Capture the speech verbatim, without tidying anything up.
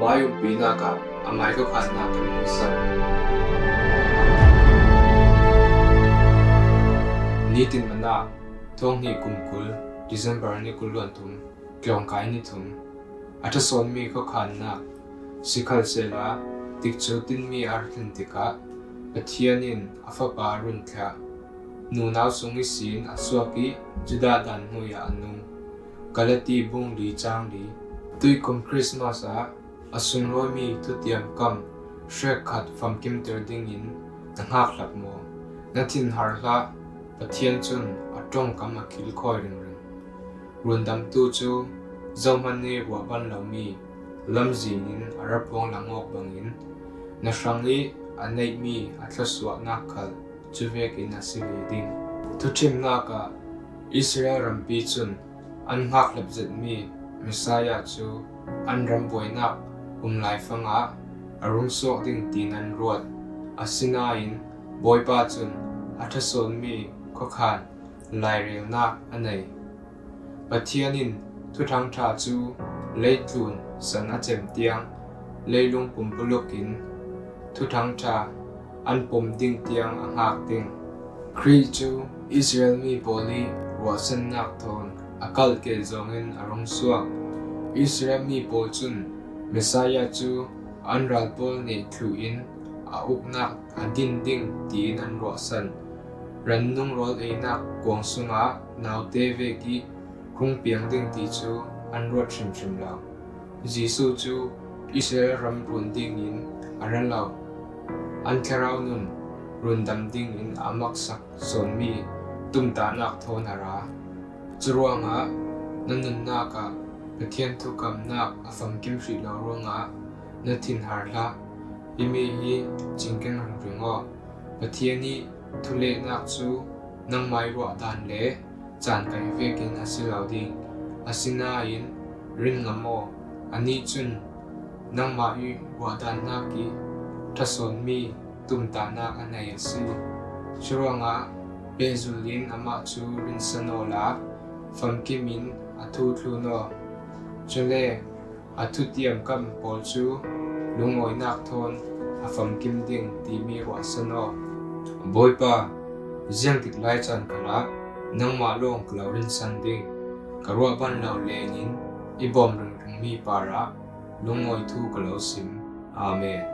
Amai umpinak ah amai khuakhannak kan hmuhsak. Nitin Manna, thawng hnih kum kul, December ni kul le thum, tlawngkai ni thum. A ṭha sawnmi khuakhannak. Sikhalsehla, tikcu tinmi a ra thleng tikah Pathian in a Fapa a run thlah. Nunau sung ihsin a suak ih Judah dan hnuai ah a nung. Galati bung li cang li. Tuihkum Christmas ah a sunglawimi thutiam kam hrekkhat famkimter dingin na hngakhlap maw? Na thinhar hlah, Pathian cun a ṭongkam a kilkhawi ringring. Rundamtu cu zohman ih ruah ban lomi lamzin in a ra phuang lang awk bangin na hrang ih a neihmi a thlawsuahnak khal cuvekin a si ve ding. Thuṭhimnak ah Israel rampi cun an hngakhlap zetmi Messiah cu an ram buainak um laifang ah a rung suak ding tiin an ruat. Asinain Bawipa cun a ṭha sawnmi khuakhan lairelnak a nei. Pathian in Thuthang ṭha cu leitlun san a cem tiang leilung pumpuluk in Thuthang ṭha an pom ding tiang a hngak ding. Khrih cu Israel mi pawl ih ruahsannak thawn a kalh keh zongin a rung suak. Israel mi pawl cun Messiah cu an ral pawl neh thluh in a uknak a din ding tiin an ruahsan. Ran nungrawl einak kuang sungah naute vek ih hung piang ding ti cu an ruat hrimhrim lo. Jesuh cu Israel ram run dingin a ra lo. An thlarau nun rundam dingin a maksak sawnmi tumtahnak thawn a ra. Curuangah na nunnak ah Pathian thukamnak a famkim hrih lo ruangah na thinhar hlah. Himi hi cingkeng ringring aw. Pathian ih thulehnak cu nangmah ih ruahdan le caan kaih vekin a si lo ding. Asinain rin ngam aw, anih cun nangmah ih ruahdannak ih ṭha sawnmi tumtahnak a nei a si. Curuangah pehzulh in amah cu rinsan awla famkim in a thu thlun aw. Cule a thutiam kam pawl cu lungawinak thawn a famkim ding timi ruahsan aw. Bawipa, ziangtik lai caan khalah nangmah lawng ka lo rinsan ding. Ka ruah ban lo lengin i bawm ringringmi parah lungawi thu ka lo sim. Amen.